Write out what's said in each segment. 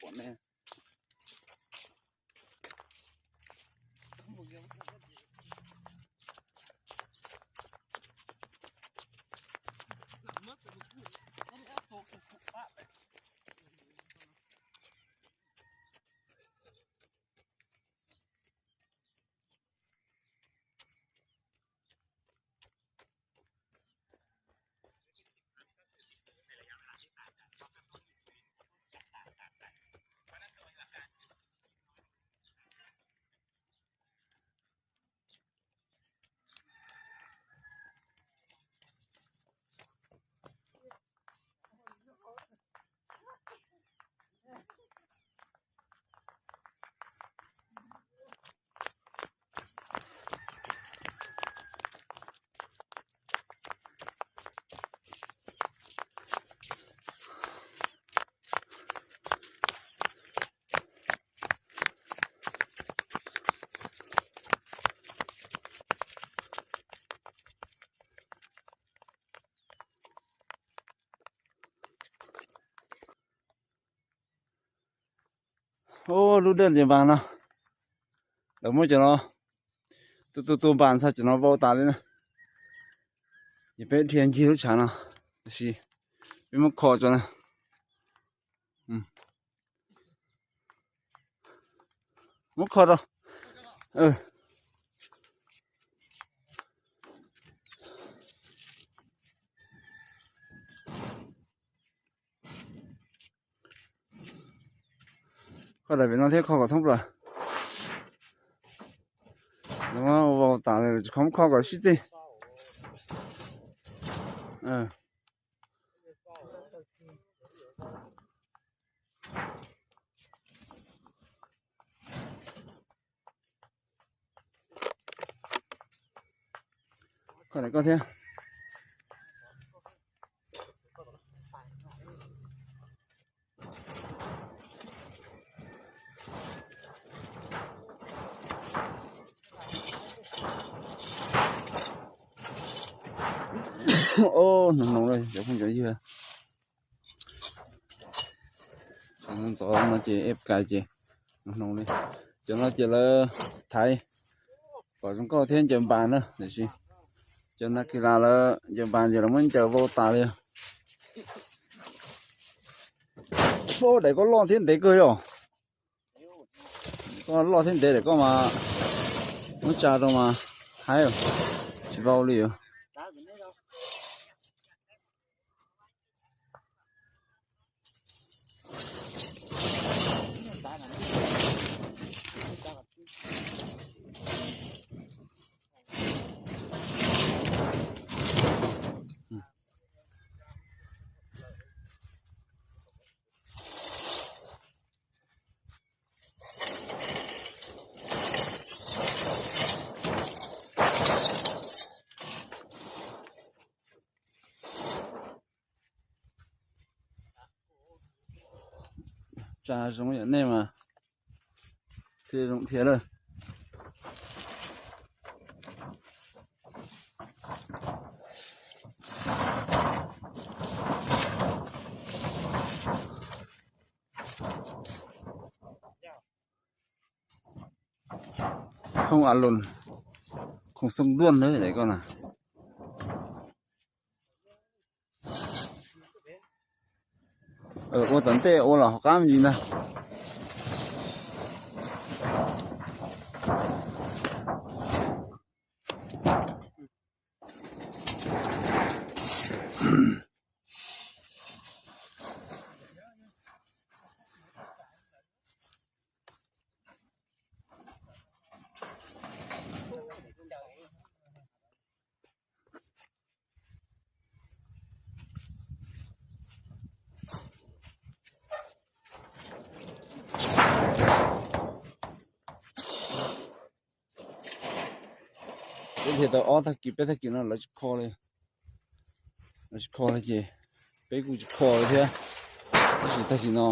pom nej. Ub, lub dej nce npas no, lawv muab cov no, tus tus tus npas ntxhais cov no vau tas li na. Ces peb dhia ncig lub tshav no, tab sis peb muab kho tso na. Muab kho rau. Kho daim pem no thiab kho kom thoob plaws. Vau tas li, kho muab kho kom sib txig. Kho daim koj thiab. Ub, hnoos hnoos li cov phooj cov ywg. Ntxov no ces ej kais ces hnoos hnoos li. Cov no ces lawv thaiv kom zoo nkauj thiab ncaws npas na, tiam sis cov nas kis las lawv ncaws npas ces lawv muab ncaws vau tas li. Ub, daim koj loj thiab ntev kawg yom. Koj loj thiab ntev daim koj mas muab tsa rau mas haib, tsis vau li os. Tsa zoo yam nej mas thiaj zoo thiab lawm. Hoob a loos, khoom xoo duaj na daim koj na. Ua tom ntej ua los hauv qab me ntsis ntag. Peb dhia tau ob tag kis peb tag kis no lawv tsis kho li. Lawv tsis kho li ces peb kuj tsis kho li thiab. Tab sis tag kis no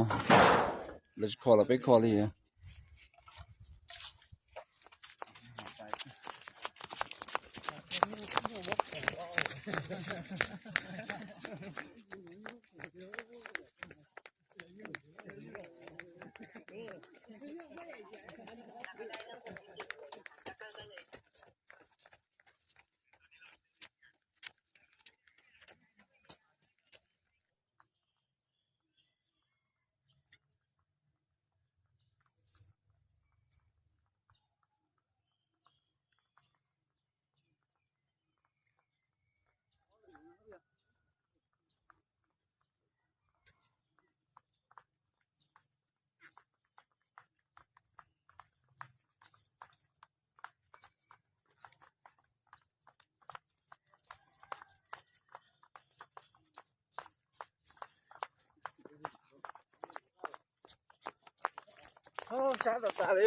lawv tsis kho los peb kho li. Sab tas tas li.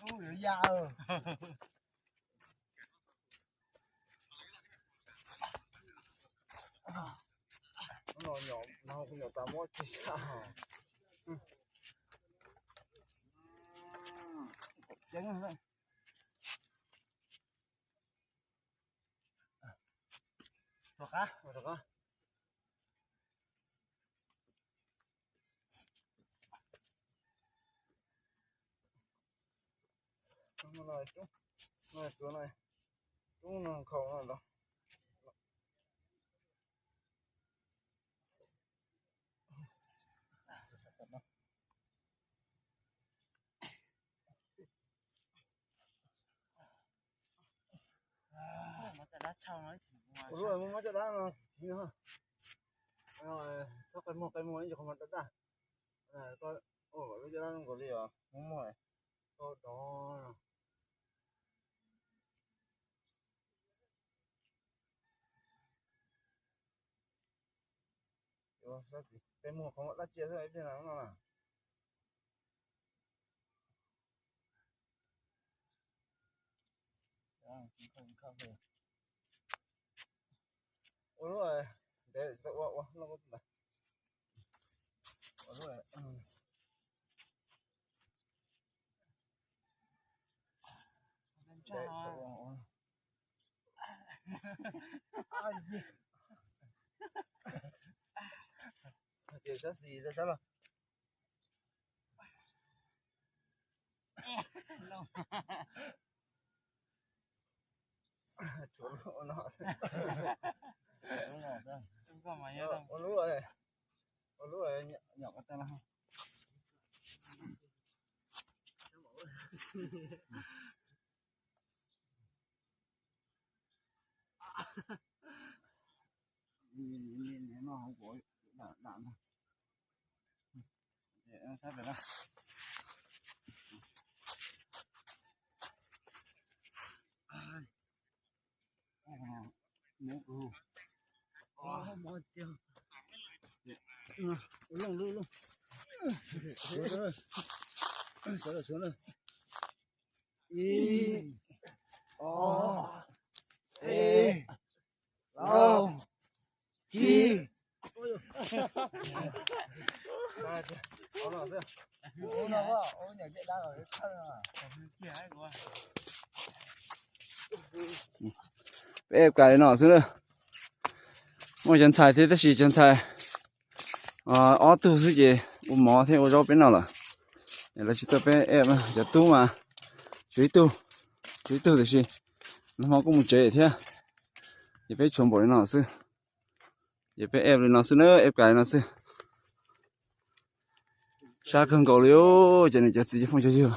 Ub, yuav ya. Ub, no nyom no kuv nyom tas muab tsis ya. Tseeb. Rov qab, rov qab. Tub no, tub no, tub no nkhaus no los. Ua lub muab caj dab no kiv no. Txhob qe muag qe muag ib co qhov mas daj daj. Lub caj dab zoo nkaus li os, muab muag. Tau dov. Qe muag qhov dab tsi xwb ib pliag no na. Ua lub ntev ua ua loj ua lub. Ces sab xis sab los. Tshuav lub no. Ua lub, ua lub nyom ko tas los. No hauv kuv dam dam no. Sab pem no. Ua looj lub looj. Sawv daws suav na. Ib, ob, peb, plaub, tsib. Peb eb kas li no xwb na. Muaj cov ntxhais thiab tab sis cov ntxhais ob tug xwb ces ua mov thiab ua zaub peb noj lawm. Lawv tsis tuaj peb eb, cov tub mas tshuav ib tug, tshuav ib tug tiam sis nag hmo kuj mus tsev thiab. Ces peb tshuav npaum li no xwb. Ces peb eb li no xwb na, eb kas li no xwb. Sab kawg nkaus li, cov niam cov txiv cov phooj cov ywg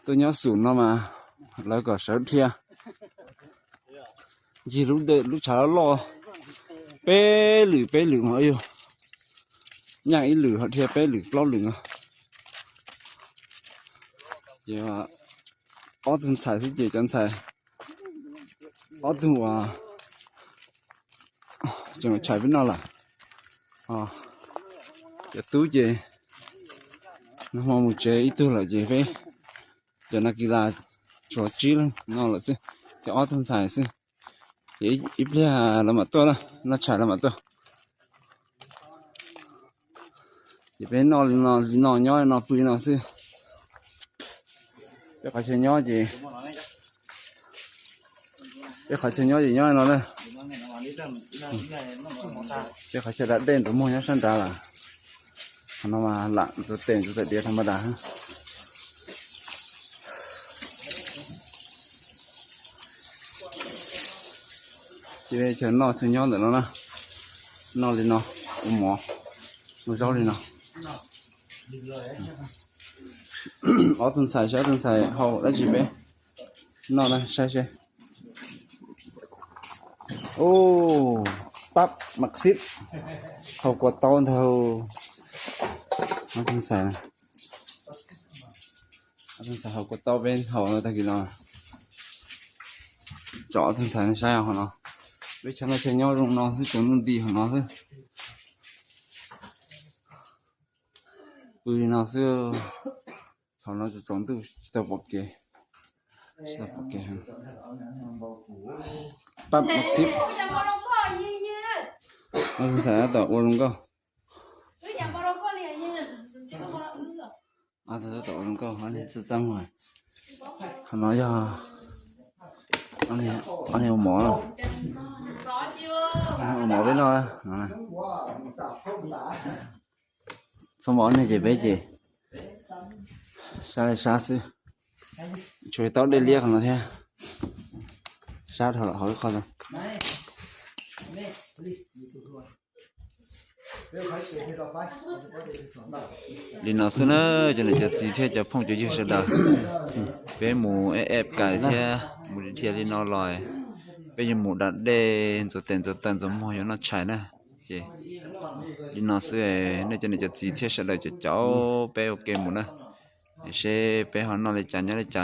tuaj nyob xum no mas lawv kom sawv dhia. Ncig lub, lub tshav loj loj peb lwm peb lwm mas yog nyeej ib lwm ho dhia peb lwm plaub lwm no. Ces ob tug ntxhais xwb ces cov ntxhais ob tug uas tseem tshais peb noj lawm. Cov tub ces nag hmo mus tsev ib tug lawm ces peb cov nas kis las tshuav tsib leeg no lawm xwb, ces ob tug ntxhais xwb. Ces ib pliag lawv mam tuaj na, noj tshais lawv mam tuaj. Ces peb noj li no, li no nyob li no pw li no xwb. Peb qhov chaw nyob ces, peb qhov chaw nyob ces nyob li no na. Peb qhov chaw da dej ntxuav muag nyob sab nrad lawm. Qhov no mas lam ntxuav tes ntxuav tes diav tha ma das. Ces chaw noj chaw nyob ntawm no na, noj li no, ua mov, ua zaub li no. Ob tug ntxhais saib ob tug ntxhais hau dab tsi peb noj na saib seb. Ub, pab mam xib, hau kua taub ntag. Ob tug ntxhais, ob tug ntxhais hau kua taub peb hau no tag kis no. Tso ob tug ntxhais saib hauv no. Peb chaw noj chaw nyob zoo no xwb, tsaus ntuj nti hauv no xwb. Pw li no xwb. Thaum no tsaus ntuj tsis tau pom kev, tsis tau pom kev. Pab mam xib, ob tug ntxhais tab tom ua zoo nkauj. Tab tom ua zoo nkauj, ob niag txaj txaj muag. Qhov no yog ob niag ua mov, ua mov peb noj. Txhob mov ob niag ces peb ces sab li sab xwb, tshuav taub dej liab qhov no thiab, sab dhau lawm hauv ib qho. Li no xwb na, cov niam cov txiv thiab cov phooj cov ywg sawv daws, peb mus eb eb kais thiab mus dhia li no los, peb yuav mus da dej ntxuav tes ntxuav taw ntxuav muag yuav noj tshais na. Ces li no xwb, nej cov niam cov txiv thiab sawv daws caum caum peb ua ke mus na, seb peb ho noj li cas nyob li cas.